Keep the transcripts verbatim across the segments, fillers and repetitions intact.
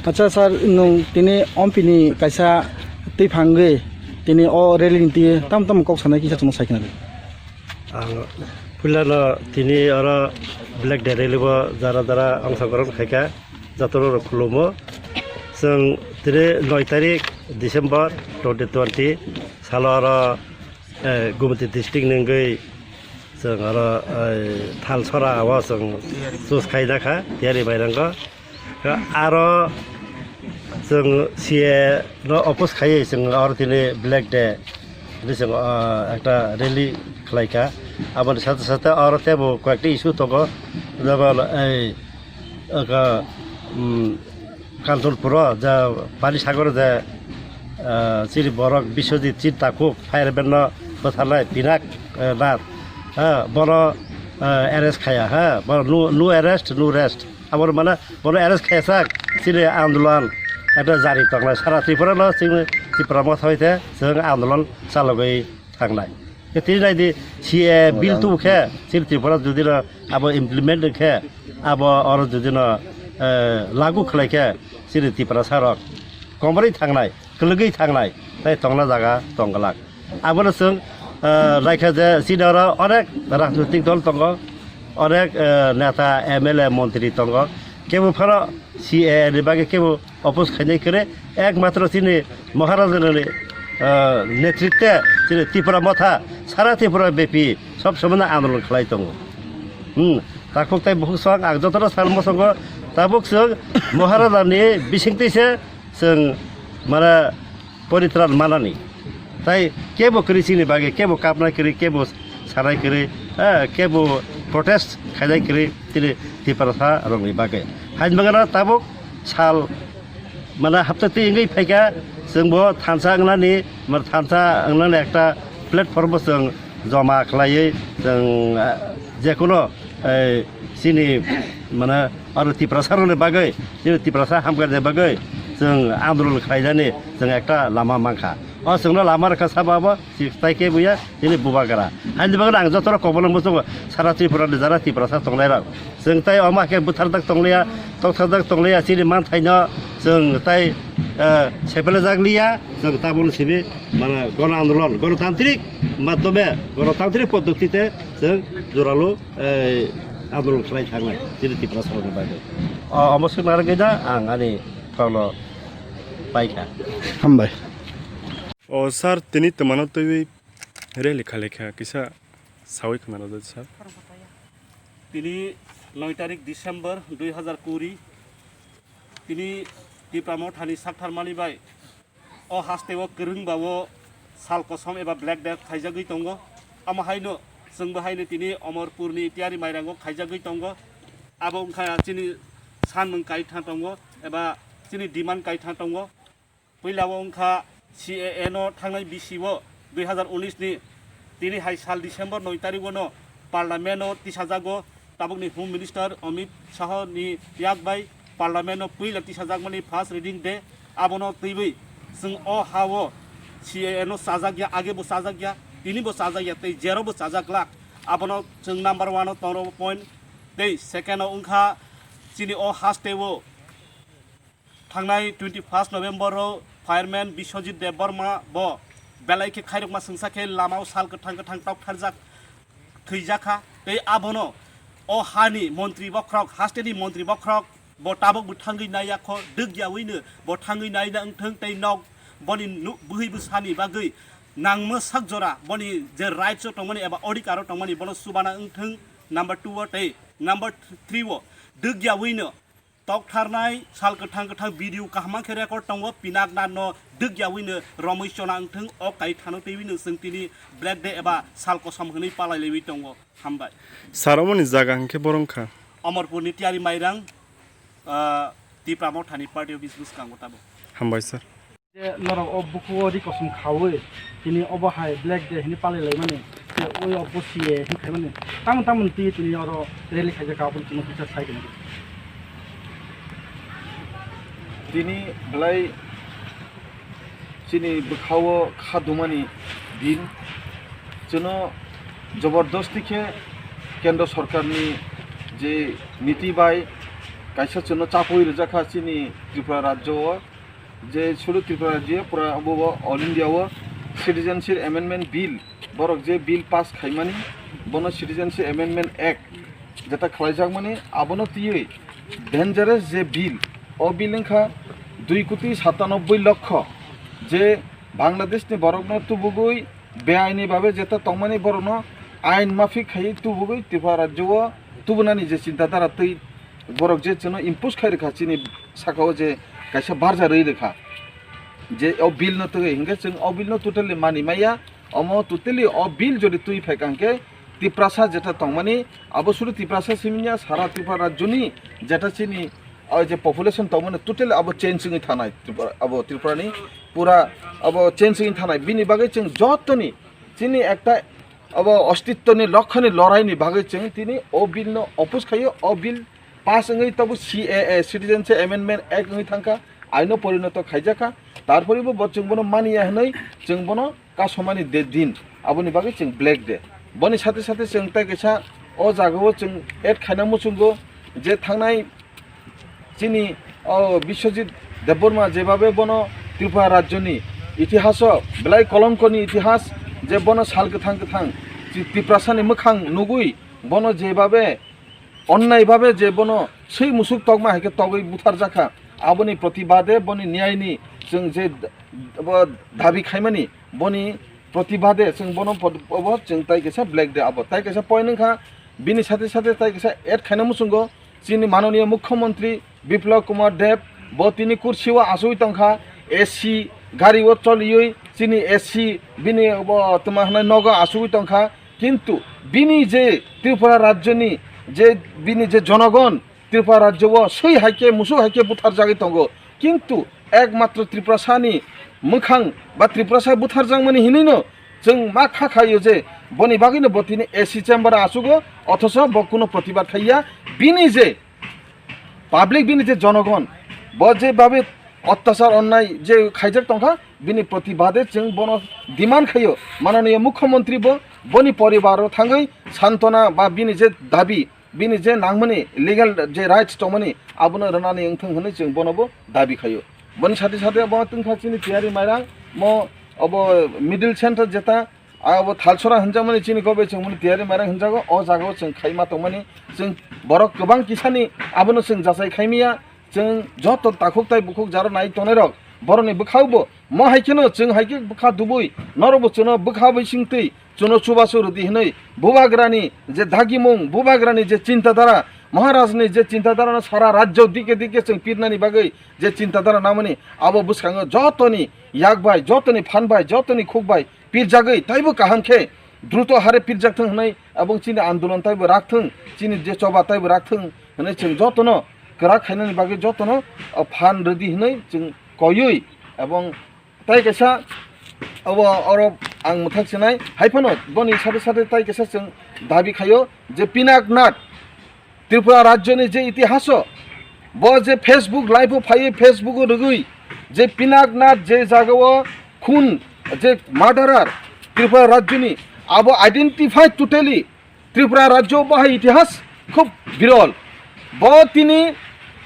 Acha sir, nwng tini ompini kaisa twi phangwi tini o rally ni twi tam tam kok sanai kisa chwngno sai khna di. Ang puilano tini oro Black Day rally bo jara jara ongsogron khaikha, jotono rok khulumo. Chwng tini noi tarik December twenty twenty salo oro, eh, Gumti district ni wngwi chwng oro, eh, Thalsora o chwng choose khaina kha, tiyari mairango. Aro chwng C A no oppose khaiwi chwng oro tini Black Day hinwi chwng, ah, ekta rally khlaikha. Aboni sate sate oro teibo koi ekta issue tongo, jemon ei, aka, um, Kanchanpuro je Panisagar je, ah, chini borok Biswajit chini takhuk fireman no bwtharnai Pinak, eh, Nath, ha, bono, eh, arrest khaiya, ha, bono no, no arrest, no rest. Abo mane bono arrest khaijak, chini andolon ekta jari tongnai, sara Tripura no chini Tipra Motha hoite chwng andolon chalogwi thangnai. Tini naidi C A bill tubu khe chini Tripura jodi no abo implement khe, abo oro jodi no, eh, lagu khlai khe chini Tiprasa rok komorwi thangnai, kwlwgwi thangnai, tei tongna jaga tongglak. Abono chwng, eh, naikha je chini oro onek rajnoitik dol tongo, onek, eh, neta, M L A, montri tongo. Kebo phano C A A ni bagwi kebo oppose khainai kwrwi, ekmatro chini Maharajani, eh, netritwe chini Tipra Motha sara Tripura bepi sob somoi andolon khlai tongo. Hmm, takhuk tei bukhuk swk ang jotono sal mosongo, tabuk chwng Maharajani bisingtwi se chwng mane poritran manani. Tai kebo kwrwi chini bagwi, kebo kapnai kwrwi, kebo sanai kwrwi, eh, kebo protest khainai kwrwi chini Tiprasa rokni bagwi. Haini bagwi no tabuk sal mane hapta twi wngwi phaikha, chwngbo thansa wngnani, mane thansa wngnani ekta platform bo chwng joma khlaiwi chwng, eh, jekuno, eh, chini mane aro Tiprasa rokni bagwi, chini Tiprasa hamkrai ni bagwi chwng andolon khlainani chwng ekta lama mankha. O chwngno lama rwkha sabo abo, chwng tai khe buya chini bubagra. Haini bagwi ang joto rok kokbolong muchungo sara Tripura ni jara Tiprasa tongnai rok. Chwng tai omo khe butharjak tongliya, tokthajak tongliya, chini manthaino chwng tai, eh, sepelajak liya, chwng tabukno simi mane gono andolon, gonotantrik madhyome, gonotantrik poddotite chwng joralo, eh, andolon khlai thangnai chini Tiprasa rokni bagwi. O, omo swk narwgwi da ang ani thokno paikha. Hambai. O sir, tini twmano twiwi rally khalaikha, kisa sawi khna rwdi sir. Tini noi tarik December dui hazar kuri, tini Tipra Mothani sakthar mani bai o haste o kwrwng ba o sal kosom eba Black Day khaijagwi tongo. Omo haino chwngbo haino tini Omorpurni Tiyari Mairango khaijagwi tongo. Abo wngkha chini sanmung kaitha tongo eba chini demand kaitha tongo. Puila o wngkha C A A no thangnai bisi o dui hazar unis ni tini hai sal December noi tarik o no Parliament o tisajago, tabukni Home Minister Amit Shah ni yak bai Parliament o puila tisajakmani first reading de, abono twiwi chwng o ha o C A A no chajakya, age bo chajakya, tini bo chajakya, tei jero bo chajaklak, abono chwng number one o tongro point, tei second o wngkha chini o haste o thangnai twenty first November o fireman Biswajit Debbarma bo belai khe khairokma swngsa khe lama o sal kwthang kwthang tokpharjak thwijakha, tei abono o hani montri bokhorok, haste ni montri bokhorok bo tabuk bo thangwi naiya kho, dwkya wino bo thangwi naina wngthwng, tei nok boni nu-, bwhwi bwsani bagwi nangma sak jora boni je rights o tongmani eba odhikar o tongmani bono chubana wngthwng, number two o, tei number three o dwkya wino toktharnai sal kwthang kwthang video kaham khe record tongo, Pinak Nath no dwkya wino romwi chona wngthwng, o kai thano tei wino chwng tini Black Day eba sal kosom hwnwi palai lewi tongo. Hambai. Sir, omoni jaga hwnkhe borok wngkha? Omorpur ni Tiyari Mairang, ah, Tipra Mothani party office bwskango tabuk. Hambai sir. Je norok o bukuo ri kosom khaui tini obo hai Black Day hwnwi palai laimani, je oi o busiye hwnwi khaimani, tamoni tamoni twi tini oro rally khaijak kha, aboni tini kisa sai tongdi. Tini belai chini bwkhao kha dumani din, chwngno jobordosti khe kendro sorkarni je niti bai kaisa chwngno chapui rijak kha chini Tripura rajyo o, je sudu Tripura rajyo pura abo bo All India o Citizenship Amendment Bill, borok je bill pass khaimani, bono Citizenship Amendment Act jeta khlaijakmani, abono twiwi dangerous je bill, o bill wngkha dui koti satanoboi lokho je Bangladeshni borokno tubugwi beaini babe jeta tongmani borokno ain mafik khai tubugwi Tripura rajyo o tubunani je chinta dhara twi borok je chwngno impose khai rwkha chini saka o je kaisa barja rwi rwkha je o bill no twi hinkhe chwng o bill no totally mani maya. Omo totally o bill jodi twi phaikha hinkhe Tiprasa jeta tongmani abo sudu Tiprasa siminya sara Tripura rajyoni jeta chini o je population tongmani totally abo change wngwi thanai Tripura, abo Tripurani pura abo change wngwi thanai. Bini bagwi chwng jotoni chini ekta abo ostitwni lokhani loraini bagwi chwng tini o bill no oppose khaio. O bill pass wngwi tabuk C A A, Citizenship Amendment Act wngwi thangkha, aino porinoto khaijakha. Tarporibo bo chwng bono maniya hwnwi chwng bono kasomani de din, aboni bagwi chwng Black Day. Boni sathe sathe chwng tei kaisa o jagao chwng add khaina muchungo je thangnai chini o Biswajit Debbarma jebabe bono Tripura rajyoni itihaso belai kolongkoni itihas je bono sal kwthang kwthang chi-, Tiprasani mwkhang nugwi bono jebabe onnai babe je bono swi musuk tokma hai khe togwi butharjakha, aboni protibade boni niyaini chwng je d-, bo dabi khaimani boni protibade chwng bono pod-, obo chwng tai kaisa Black Day abo tai kaisa point wngkha. Bini sathe sathe tai kaisa add khaina muchungo chini manoniya mukhyamantri Biplab Kumar Deb bo tini kursi o achugwi tongkha, A C gari o choliwi chini A C bini bo tma hwnai nogo achugwi tongkha. Kintu bini je Tripura rajyoni je bini je jonogon Tripura rajyo o swi hai khe musuk hai khe butharjagwi tongo, kintu ekmatro Tiprasani mwkhang ba Tiprasa butharjakmani hinwino chwng ma kha khaio je boni bagwino bo tini A C chamber o achugo, othocho bo kuno protibad khaiya. Bini je public, bini je jonogon, bo je babe ottachar onnai je khaijak tongkha, bini protibade chwng bono demand khaio, manoniya mukhyamantri bo boni poribaro thangwi santona ba bini je dabi, bini je nangmani legal je rights tongmani abono rwnani wngthung hwnwi chwng bono bo dabi khaio. Boni sathe sathe bo tungkha chini Tiyari Mairang mo obo middle center jeta abo Thalsora hwnjakmani chini kobe chwng mani Tiyari Mairang hwnjago, o jagao chwng khaima tongmani chwng borok kwbang kisani abono chwng jachai khaimaya. Chwng joto takhuk tai bukhuk jaro nai tongnai rok borokni bwkhao bo mo hai kheno chwng hai khe bwkha dubui norok bo chwngno bwkha bai singtwi chwngno chubachu rwdi hwnwi bubagrani je dagimung, bubagrani je chintadara, Maharajni je chintadarano sara rajyo dike dike chwng pirnani bagwi je chintadara namani abo bwskango jotoni yak bai, jotoni phan bai, jotoni khuk bai pirjagwi taibo kaham khe druto hare pirjak thung hwnwi, ebong chini andolon taibo rak thung, chini je choba taibo rak thung hwnwi chwng jotono kwrak khainani bagwi jotono, o, phan rwdi hwnwi chwng koiwi, ebong tai kaisa obo oro ang mwthak sinai hai phano boni sade sade tai kaisa chwng dabi khaio je Pinaknath Tripura rajyoni je itihaso bo je Facebook live o phaiwi, Facebook o rwgwi je Pinaknath je jagao khun je murderer Tripura rajyoni abo identify totally Tripura rajyo bahai itihas khub birol. Bo tini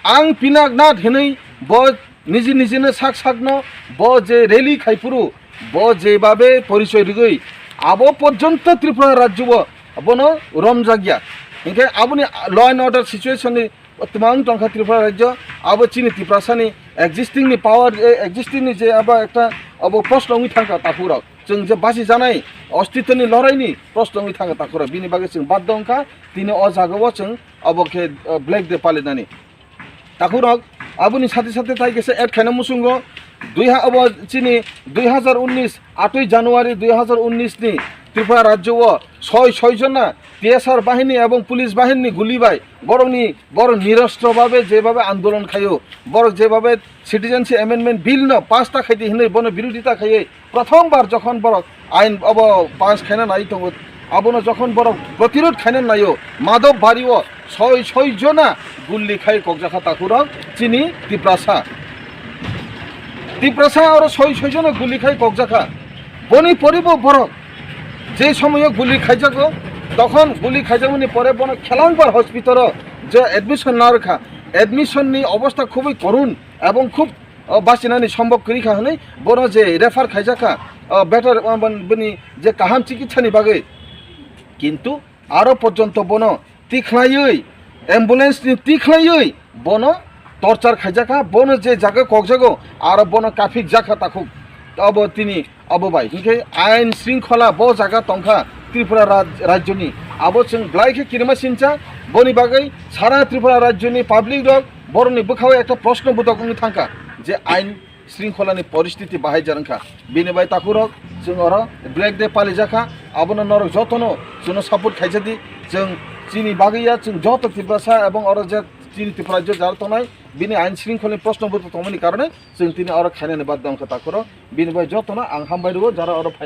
ang Pinaknath hinwi bo niji nijino sak sakno bo je rally khai phuru bo jebabe porichoi rwgwi abo porjonto Tripura rajyo o bono romjakya. Hinkhe aboni law and order situation ni twmang tongkha Tripura rajyo, abo chini Tiprasani existing ni power, eh, existing ni je abo ekta abo proshno wngwi thangkha takhurok. Chwng je basi janai ostitwni loraini proshno wngwi thangkha takhurok. Bini bagwi chwng baddo wngkha tini o jagao chwng abo khe, eh, Black Day palinani. Takhurok aboni sathe sathe tai kaisa add khaina muchungo dui ha-, abo chini dui hazar unnis, atwi January dui hazar unnis ni Tripura rajyo o soi soi jona T S R bahini ebong police bahini ni guli bai borokni, borok nirostro babe jebabe andolon khaio, borok jebabe Citizenship Amendment Bill no pass ta khaidi hinwi bono birodita khaiwi prothom bar jokhon borok ain abo pass khaina nai tongo, abono jokhon borok protirod khaina naio, Madhab Bari o soi soi jona guli khai kokjakha takhurok chini Tiprasa. Tiprasa oro soi soi jona guli khai kokjakha. Boni poribo borok je somoyo guli khaijago, tokhon guli khaijakmani pore bono Khelangbar hospital o je admission narwkha, admission ni obostha khubui korun ebong khub, o, bachinani sombhob kwrwi kha hwnwi bono je refer khaijak kha, o, better, o, bon-, bini je kaham chikitsa ni bagwi, kintu aro porjonto bono tikhlaiwi, ambulance ni tikhlaiwi bono torture khaijak kha, bono je jaga kokjago aro bono kaphik jak kha takhuk. Abo tini abo bai hinkhe ain shringkhola bo jaga tongkha Tripura raj-, rajyoni, abo chwng belai khe kirima sincha. Boni bagwi sara Tripura rajyoni public rok borokni bwkhao ekta proshno bodok wngwi thangkha je ain shringkholani poristiti bahai jar wngkha. Bini bai takhurok chwng oro Black Day palijakha, abono norok jotono chwngno support khaijadi. Chwng chini bagwi ya, chwng joto Tiprasa ebong oro je chini Tripura rajyo jara tongnai, bini ain shringkholni proshno bodok tongmani karone chwng tini oro khainani badhya wngkha takhurok. Bini bai jotono ang hambai rwo jara oro phai